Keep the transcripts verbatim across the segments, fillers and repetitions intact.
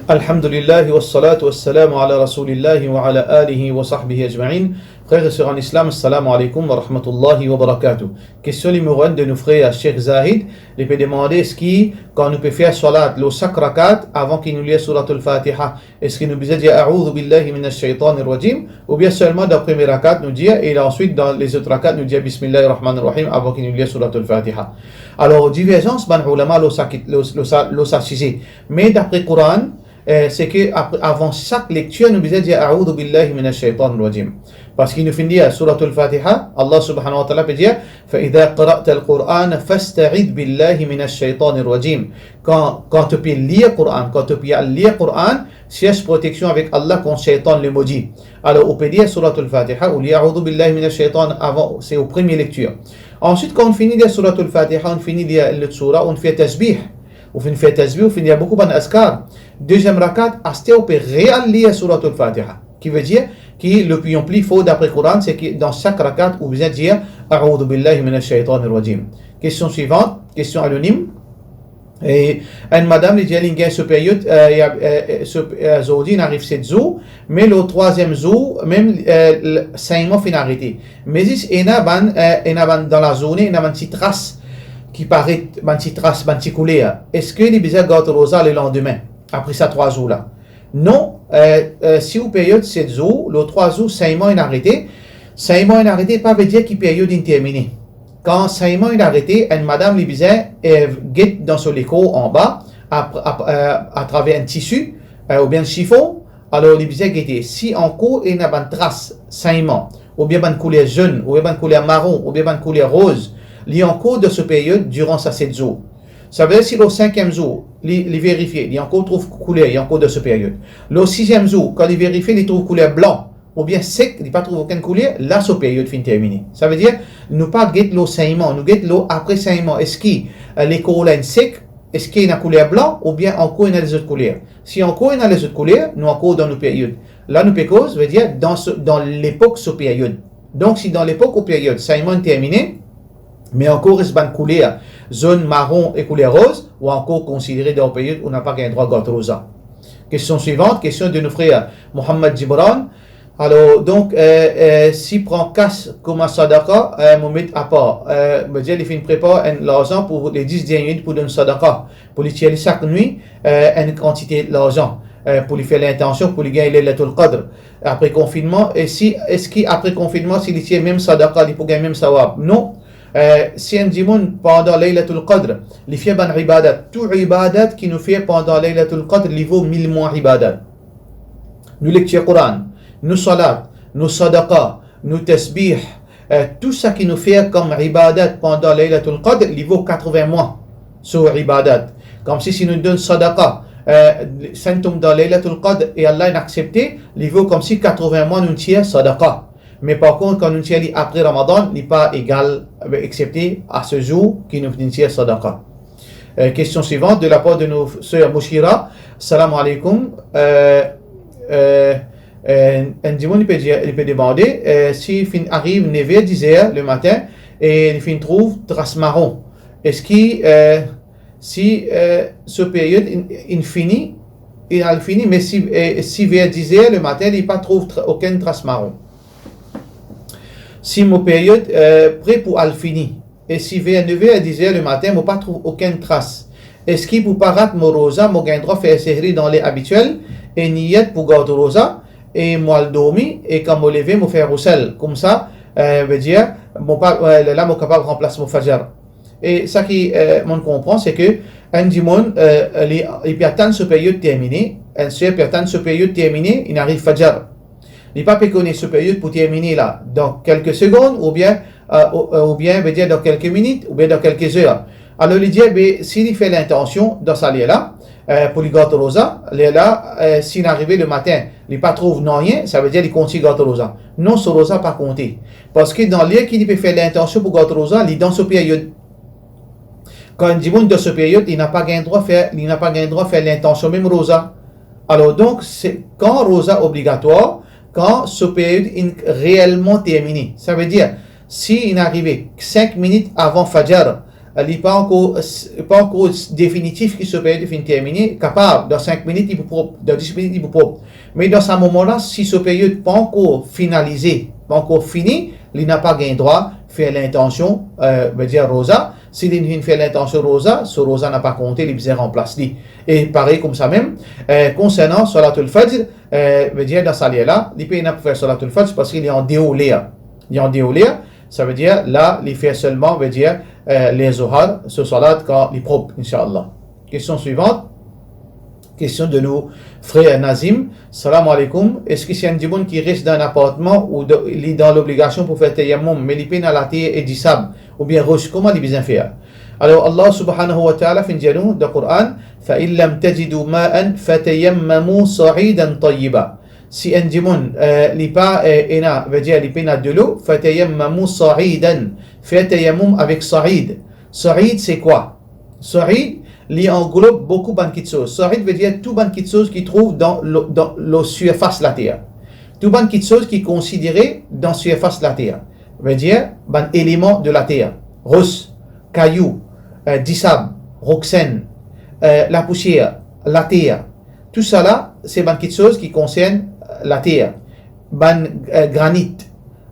Alhamdulillah, wassalatu wassalamu ala Rasulillah wa ala alihi wa sahbihi ajma'in. Frères et sœurs en islam, assalamu alaikum wa rahmatullahi wa barakatuh. Kestion nimero enn de nou frer Sheikh Zahid, li pe demande eski kan nou pe fer salat lor sak rakat, avan ki nou lir Suratul Fatiha, eski nou bizin dir A'udhu billahi minash shaitanir rajim, oubien selman dan premie rakat nou dir, e answit dan lezot rakat nou dir Bismillahir Rahmanir Rahim avan ki nou lir Suratul Fatiha? Alor, diverzans bann oulama lor sa ki-, lor, lor sa, lor sa size. Me dapre Koran, eh, se ke apre, avan sak lektir, nou bizin dir A'udhu billahi minash shaitanir rajim. Parski nou finn lir Suratul Fatiha, Allah subhanahu wa ta'ala pe dir, "Fa idha qara'tal Qur'ana fasta'idh billahi minash shaitanir rajim." Kan, kan to pe lir Koran, kan to pe al lir Koran, serch proteksion avek Allah kont shaitan le modi. Alor, ou pe lir Suratul Fatiha, ou lir A'udhu billahi minash shaitan avan, se o premie lektir. Answit, kan ou fini lir Suratul Fatiha, ou fini lir lot sura, ou fer tasbih. Ou finn fer tasbih, ou finn lir boukou bann azkar. Deziem rakat, aster ou pe re al lir Suratul Fatiha. Ki ve dir ki lopinion pli for dapre Koran, se ki dan sak rakat, ou bizin dir A'udhu billahi minash shaitanir rajim. Kestion swivant, kestion anonim. E enn madam, li dir li gagn so period, eh, eh, eh, so, eh, zordi inn ariv set zour, me lor trwaziem zour, mem, eh, l-, segnman finn arete. Me zis ena bann, eh, ena bann dan lazourne, ena bann ti tras ki paret, bann ti tras, bann ti kouler. Eski li bizin gard roza lelandime, apre sa trwa zour la? Non, eh, eh, si ou period set zour, lor trwa zour segnman inn arete, segnman inn arete pa ve dir ki period inn termine. Kan segnman inn arete, enn madam li bizin, eh, get dan so lekor anba, ap-, ap-, eh, atraver enn tisi, eh, oubien sifon, alor li bizin gete si ankor ena bann tras segnman, oubien bann kouler zonn, oubien bann kouler maron, oubien bann kouler roz, li ankor dan so period diran sa set zour. Savedir si lor sinkiem zour, li, li verifie, li ankor trouv kouler, li ankor dan so period. Lor siziem zour, kan li verifie, li trouv kouler blan, oubien sek, li pa trouv okenn kouler, la so period finn termine. Savedir, nou pa get lor segnman, nou get lor apre segnman. Eski, eh, lekor la inn sek? Eski ena kouler blan oubien ankor ena lezot kouler? Si ankor ena lezot kouler, nou ankor dan nou period. La nou pe koz, vedir, dan so, dan lepok so period. Donk, si dan lepok ou period, segnman termine, me ankor res bann kouler zonn, maron e kouler roz, ou ankor konsidere dan ou period, ou napa gagn drwa gard roza. Kestion swivant, kestion de nou frer Mohammad Gibran. Alor, donk, eh, eh, si pran kas kouma sadaka, eh, mo met apar, eh, vedir li finn prepar enn larzan pou le dis dernie nuit pou donn sadaka, pou li tir li sak nwi, eh, enn kantite larzan, eh, pou li fer lintansion pou li gagn Laylatul Qadr apre konfinnman. E si, eski apre konfinnman, si li tir mem sadaka, li pou gagn mem sawab? Non. Eh, si enn dimoun pandan Laylatul Qadr, li fer bann ibadat, tou ibadat ki nou fer pandan Laylatul Qadr, li vo mil mwa ibadat. Nou lektir Koran, nou salat, nou sadaka, nou tasbih, eh, tou sa ki nou fer kom ibadat pandan Laylatul Qadr, li vo katrevin mwa so ibadat. Komsi si nou donn sadaka, eh, sa inn tonm dan Laylatul Qadr e Allah inn aksepte, li vo komsi katrevin mwa nou tir sadaka. Me par kont, kan nou tir li apre Ramadan, li pa egal, eh, aksepte a se zour ki nou finn tir sadaka. Eh, kestion swivant, de lapar de nou ser Mushira. Salam alaikum. Eh, eh, eh, enn dimoun, li pe dir, li pe demande, eh, si finn ariv nev er, diz er lematin e li finn trouv tras maron, eski, eh, si, eh, so period inn, inn fini, inn al fini, me si, eh, si ver diz er lematin, li pa trouv tra-, okenn tras maron? Si mo period, eh, pre pou al fini, e si ver nev er, diz er lematin, mo pa trouv okenn tras, eski pou pa rat mo roza, mo gagn drwa fer sehri dan ler abitiel e niyet pou gard roza, e mo al dormi, e kan mo leve, mo fer ghusl? Koumsa, eh, vedir, mo pa, eh, la mo kapav ranplas mo fajar. E sa ki, eh, monn konpran, se ke enn dimoun, eh, li, li pe atann so period termine, enn ser pe atann so period termine, inn ariv fajar. Li pa pe kone so period pou termine la dan kelke segonn, oubien, eh, ou, eh, oubien, vedir, dan kelke minit, oubien dan kelke zer. Alor, li dir, be, si li fer lintansion dan sa ler la, eh, pou li gard roza, lerla, eh, si inn arive lematin, li pa trouv nanye, savedir li kontign gard roza. Non, so roza pa konte. Parski dan ler ki li pe fer lintansion pou gard roza, li dan so period. Kan enn dimoun dan so period, li napa gagn drwa fer, li napa gagn drwa fer lintansion mem roza. Alor donk, se kan roza obligatwar, kan so period inn reelman termine. Savedir, si inn arive sink minit avan fajar, li pa ankor, pa ankor definitif ki so peryod finn termine, kapav, dan sink minit li pou prop, dan dis minit li pou prop. Me dan sa moman la, si so peryod pa ankor finalize, pa ankor fini, li napa gagn drwa fer lintansion, eh, vedir roza. Si li finn fer lintansion roza, so roza napa konte, li bizin ranplas li. E parey koumsa mem, eh, konsernan Salatul Fajr, eh, vedir dan sa ler la, li pena pou fer Salatul Fajr parski li andeor ler. Li andeor ler, savedir la, li fer selman, vedir, eh, ler Zohar, so salat kan li prop, inshallah. Kestion swivant. Kestion de nou frer Nazim. Salam aleykoum. Eski si enn dimoun ki res dan enn apartman ou dan, li dan lobligasion pou fer tayammoum, me li pena later e disab, oubien ros, kouma li bizin fer? Alor, Allah subhanahu wa ta'ala finn dir nou dan Koran, "Fa in lam tajidu ma'an fatayammamu sa'idan tayyiba." Si enn dimoun, eh, li pa, eh, ena, vedir li pena delo, fatayammamu sa'idan, fer tayammoum avek sa'id. Sa'id, se kwa? Sa'id, li anglob boukou bann kitsoz. Sa'id vedir tou bann kitsoz ki trouv dan lo-, dan, lor sirfas later. Tou bann kitsoz ki konsidere dan sirfas later. Vedir bann eleman de later. Ros, kayou, eh, disab, roksenn, eh, lapousier, later. Tousala, se bann kitsoz ki konsern, eh, later. Bann, eh, granit,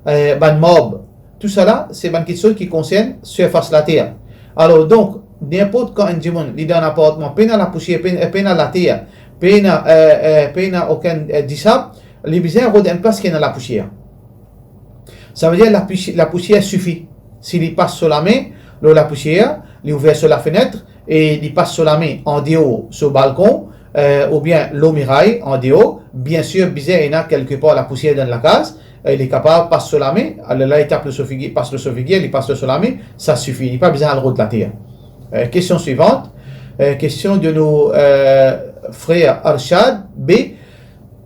eh, bann marb, tousala, se bann kitsoz ki konsern sirfas later. Alor, donk, ninport kan enn dimoun, li dan enn apartman, pena lapousier, pena, pena later, pena, eh, eh, pena okenn, eh, disab, li bizin rod enn plas ki ena lapousier. Savedir lapousi-, lapousier sifi. Si li pas so lame lor lapousier, li ouver so lafenet e li pas so lame andeor so balkon, eh, oubien lor miray andeor, biensir bizin ena kelkepar lapousier dan lakaz, e li kapav pas so lame, alerla li tap lor so figir, pas lor so figir, li pas lor so lame, sa sifi, li pa bizin al rod later. Eh, kestion swivant, eh, kestion de nou, eh, frer Arshad B.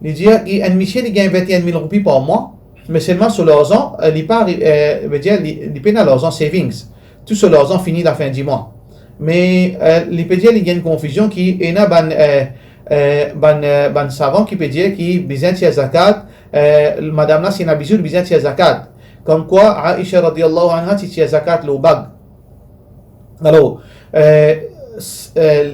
Li dir, li, enn misie, li gagn vinteenn mil roupi par mwa, me selman so larzan, eh, li pa, eh, vedir, li, li pena larzan savings. Tou so larzan fini lafin di mwa. Me, eh, li pe dir li gagn konfizion ki ena bann, eh, eh, bann, eh, bann savan ki pe dir ki bizin tir zakat, eh, madam la, si ena bizou, li bizin tir zakat. Komkwa Aisha radiyallahu anha ti tir zakat lor bag. Alor, eh, s-, eh,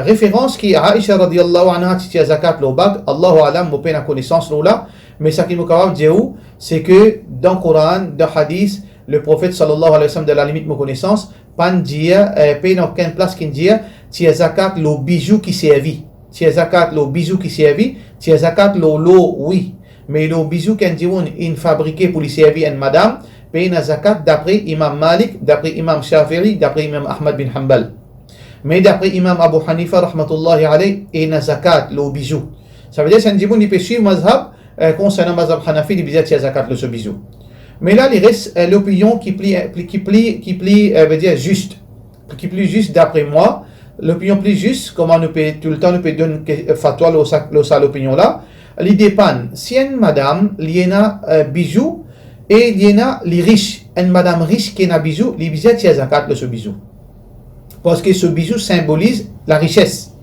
referans ki Aisha radiyallahu anha ti tir zakat lor bag, Allahu a'lam, mo pena konesans lor la, me sa ki mo kapav dir ou, se ke dan Koran, dan hadis, Leprofet sallallahu alayhi wa sallam, dan lalimit mo konesans, pa'nn dir, eh, pena okenn plas ki'nn dir, tir zakat lor bizou ki servi. Tir zakat lor bizou ki servi, tir zakat lor lor, wi. Me lor bizou ki enn dimoun inn fabrike pou li servi enn madam, pena zakat dapre Imam Malik, dapre Imam Shafi'i, dapre Imam Ahmad bin Hanbal. Me dapre Imam Abu Hanifa rahmatullahi alayh, ena zakat lor bizou. Savedir si enn dimoun li pe swiv mazhab, eh, konsernan mazhab Hanafi, li bizin tir zakat lor so bizou. Me la, li res, eh, lopinion ki pli, eh, pli, ki pli, ki pli, eh, vedir zis. Ki pli zis dapre mwa, lopinion pli zis, kouma nou pe, toultan nou pe donn ke, eh, fatwa lor sa, lor sa lopinion la, li depann. Si enn madam, li ena, eh, bizou, e li ena, li ris. Enn madam ris ki ena bizou, li bizin tir zakat lor so bizou. Parski so bizou sinboliz larises.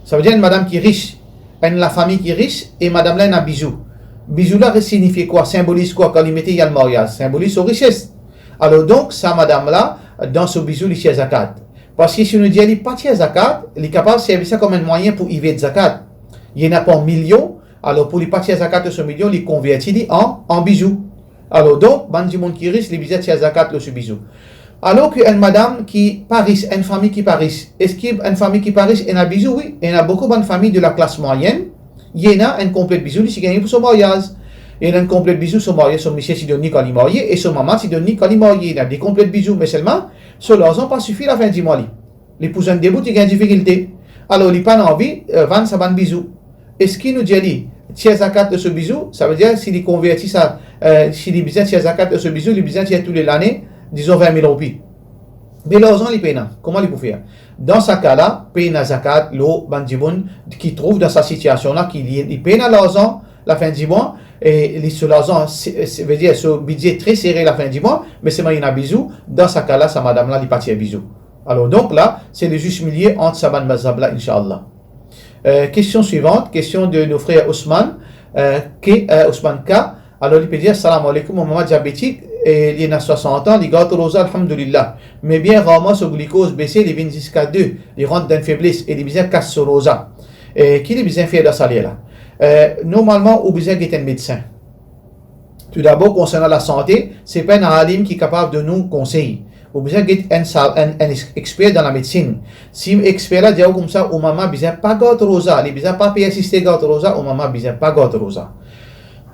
Savedir enn madam ki ris, enn lafami ki ris, e madam la ena bizou. Bizou la re-, signifie kwa? Sinboliz kwa? Kan li mete li al maryaz, sinboliz so rises. Alor donk, sa madam la, dan so bizou, li tir zakat. Parski si nou dir li pa tir zakat, li kapav servi sa kom enn mwayin pou evade zakat. Li ena par milion, alor pou li pa tir zakat lor so milion, li konverti li an, an bizou. Alor donk, bann dimoun ki ris, li bizin tir zakat lor so bizou. Alor ki enn madam ki pa ris, enn fami ki pa ris, eski enn fami ki pa ris ena bizou? Wi, ena boukou bann fami de laklas mwayin, li ena enn konplet bizou, li ti gagne pou so maryaz. Li ena enn konplet bizou, so marye, so misie ti donn li kan li marye, e so mama ti donn li kan li marye. Li ena de konplet bizou, me selman, so larzan pa sifi lafin di mwa li. Li pou zwenn de bout, li gagn difikilte. Alor, li pa'nn anvi, eh, vann sa bann bizou. Eski nou dir li, tir zakat lor so bizou? Savedir, si li konverti sa, eh, si li bizin tir zakat lor so bizou, li bizin tir toule lane, dizon, vin mil roupi. Me larzan li pena, kouma li pou fer? Dan sa ka la, pena zakat lor bann dimoun ki trouv dan sa sitiasion la, ki li, li pena larzan lafin di mwa, e li so larzan, se, se, vedir so bidze tre sere lafin di mwa, me selman li ena bizou, dan sa ka la, sa madam la, li pa tir bizou. Alor donk la, se le zis milie ant sa bann mazhab la, inshallah. Eh, kestion swivant, kestion de nou frer Ousmane, eh, ke, eh, Ousmane K. Alor, li pe dir, "Salam aleykoum, mo mama diabetik, e li ena swasant an, li gard roza, alhamdulillah. Me bien rarman so glikoz bese, li vinn ziska de, li rant dan febles e li bizin kas so roza. E ki li bizin fer dan sa ler la? E, normalman, ou bizin get enn medsin. Toudabor, konsernan lasante, se pa enn alim ki kapav donn ou konsey. Ou bizin get enn sa-, enn, enn ex-, exper dan lamedsin. Si exper la dir ou koumsa, ou mama bizin pa gard roza, li bizin pa persiste gard roza, ou mama bizin pa gard roza.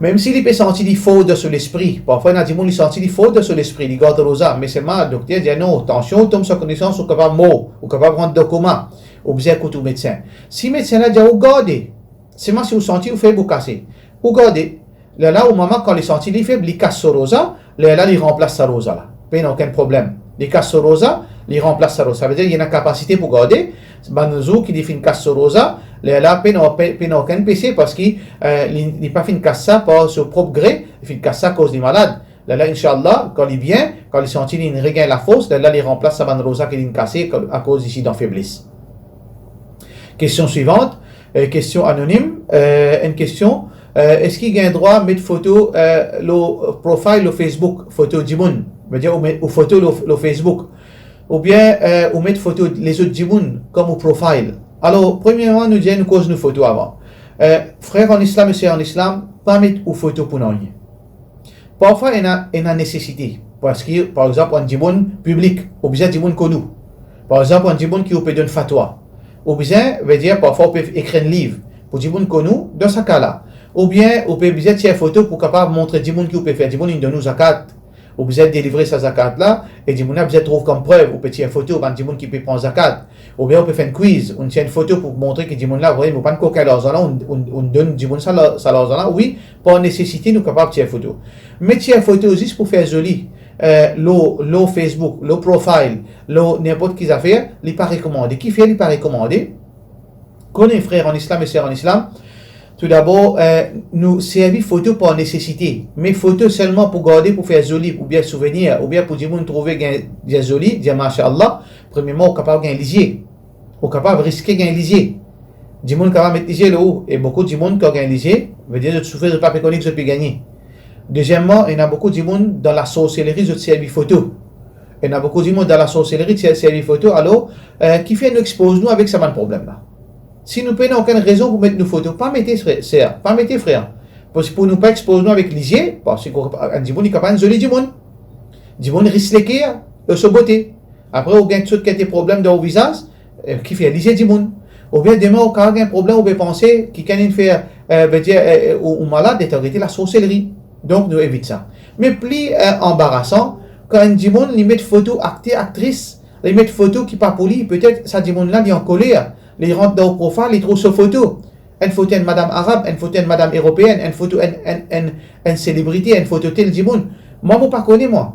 Mem si li pe santi li for dan so lespri, parfwa ena dimoun li santi li for dan so lespri, li gard roza, me selman dokter dir non, tansion ou tom san konesans, ou kapav mor, ou kapav rant dan koma, ou bizin ekout ou medsin. Si medsin la dir ou garde, selman si ou santi ou feb ou kase, ou garde, lerla ou mama kan li santi li feb, li kas so roza, lerla li ranplas sa roza la. Pena okenn problem. Li kas so roza, li ranplas sa roza. Savedir li ena kapasite pou garde, bann zour ki li finn kas so roza, lerla pena, pe-, pena okenn pese, parski, eh, li, li pa finn kas sa par so prop gre, li finn kas sa akoz li malad. Lerla, inshallah, kan li bien, kan li santi li regagn lafors, lerla li ranplas sa bann roza ki linn kase akoz li ti dan febles. Kestion swivant, eh, kestion anonim, eh, enn kestion, eh, eski gagn drwa met foto, eh, lor profile lor Facebook, foto dimoun? Vedir ou met ou foto lor, lor Facebook, oubien, eh, ou met foto lezot dimoun kom ou profile? Alor, premierman, nou dir nou koz nou foto avan. Eh, frer an Islam e ser an Islam, pa met ou foto pou nanye. Parfwa ena, ena nesesite, parski, par exanp, enn dimoun piblik, ou bizin dimoun konn ou. Par exanp, enn dimoun ki ou pe donn fatwa, ou bizin, vedir, parfwa ou pe ekrir enn liv pou dimoun konn ou, dan sa ka la. Oubien ou pe bizin tir foto pou kapav montre dimoun ki ou pe fer, dimoun inn donn ou zakat, ou bizin delivre sa zakat la, e dimoun la bizin trouv kom prev ou pe tir foto bann dimoun ki pe pran zakat. Oubien ou pe fer enn quiz, ou tir enn foto pou montre ki dimoun la, vre, mo pa'nn kokin larzan la, ou, ou, ou donn dimoun sa la-, sa larzan la, wi, par nesesite nou kapav tir foto. Me tir foto zis pou fer zoli, eh, lor, lor Facebook, lor profile, lor ninport ki zafer, li pa rekomande. Kifer li pa rekomande? Kone frer an Islam e ser an Islam, toudabor, eh, nou servi foto par nesesite. Me foto selman pou garde, pou fer zoli, oubien souvenir, oubien pou dimoun trouve gagn, dir zoli, dir mashallah, premierman, ou kapav gagn lizie. Ou kapav riske gagn lizie. Dimoun kapav met lizie lor ou, e boukou dimoun kan gagn lizie, vedir zot soufer, zot pa pe kone ki zot pe gagne. Dezieman, ena boukou dimoun dan lasorseleri, zot servi foto. Ena boukou dimoun dan lasorseleri, ti servi foto, alor, eh, kifer nou expoz nou avek sa bann problem la? Si nou pena okenn rezon pou met nou foto, pa mete, fre-, ser, pa mete, frer. Pou, pou nou pa expoz nou avek lizie, parski enn dimoun, li kapav enn zoli dimoun. Dimoun ris leker, eh, so bote. Apre, ou gagn tou sort kalite problem dan ou vizaz, eh, kifer lizie dimoun. Oubien demin, ou kapav gagn problem, ou pe panse ki kan inn fer, eh, vedir, eh, eh, ou, ou malad, letan gete lasorseleri. Donk, nou evit sa. Me pli, eh, anbarasan, kan enn dimoun, li met foto akter, aktris, li met foto ki pa pou li, petet sa dimoun la, li ankoler, li rant dan ou profile, li trouv so foto. Enn foto enn madam arab, enn foto enn madam eropeen, enn foto enn, enn, enn, enn selebrite, enn foto tel dimoun. Mwa, mo pa kone, mwa.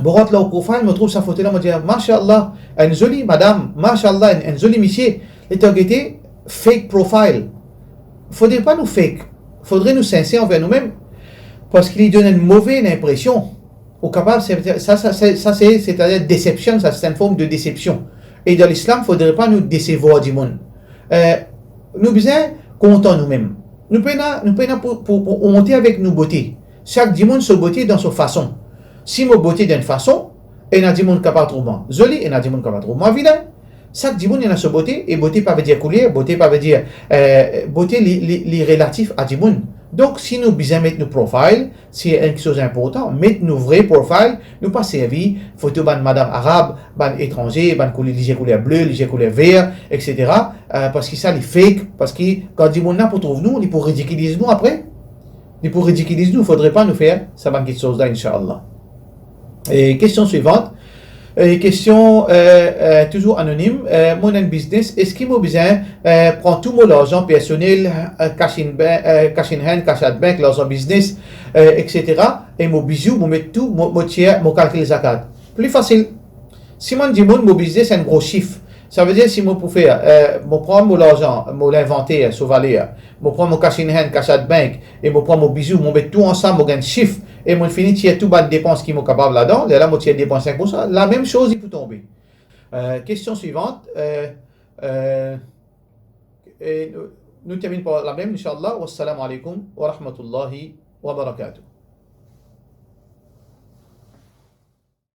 Mo rant lor profile, mo trouv sa foto la, mo dir, mashallah, enn zoli madam, mashallah, enn, enn zoli misie. Letan gete, fake profile. Fodre pa nou fake. Fodre nou sinser anver noumem. Parski li donn enn move linpresion. Ou kapav, se, sa, sa, sa, sa, se, setadir desepsion, sa, se enn form de desepsion. E dan Lislam, fodre pa nou desevwar dimoun. Eh, nou bizin kontan noumem. Nou pena, nou pena pou, pou, pou onte avek nou bote. Sak dimoun so bote dan so fason. Si mo bote dan enn fason, ena dimoun kapav trouv mwa zoli, ena dimoun kapav trouv mwa vilin. Sak dimoun ena so bote, e bote pa vedir kouler, bote pa vedir, eh, bote li, li, li relatif a dimoun. Donk, si nou bizin met nou profile, si enn kiksoz inportan, met nou vre profile, nou pa servi foto bann madam arab, bann etranze, bann koule-, lizie kouler ble, lizie kouler ver, etsetera. Eh, parski sa li fake, parski kan dimoun la pou trouv nou, li pou ridikiliz nou apre. Li pou ridikiliz nou, fodre pa nou fer sa bann kiksoz la, inshallah. E kestion swivant. E kestion, eh, eh, touzour anonim. Eh, mo ena enn biznes, eski mo bizin, eh, pran tou mo larzan personel, eh, cash in ba-, eh, cash in hand, cash at bank, larzan biznes, eh, etsetera, e mo bizou, mo met tou, mo, mo tir, mo kalkil zakat? Pli fasil. Si mo enn dimoun, mo biznes enn gro sif. Savedir si mo pou fer, eh, mo pran mo larzan, mo linvanter, so valer, mo pran mo cash in hand, cash at bank, e mo pran mo bizou, mo met tou ansam, mo gagn sif, e mo fini tir tou bann depans ki mo kapav ladan, lerla mo tir depans sink pou san, lamem soz li pou tonbe. Eh, kestion swivant, eh, eh, e nou, nou terminn par lamem, inshallah. Wassalamu alaikum wa rahmatullahi wa barakatuh.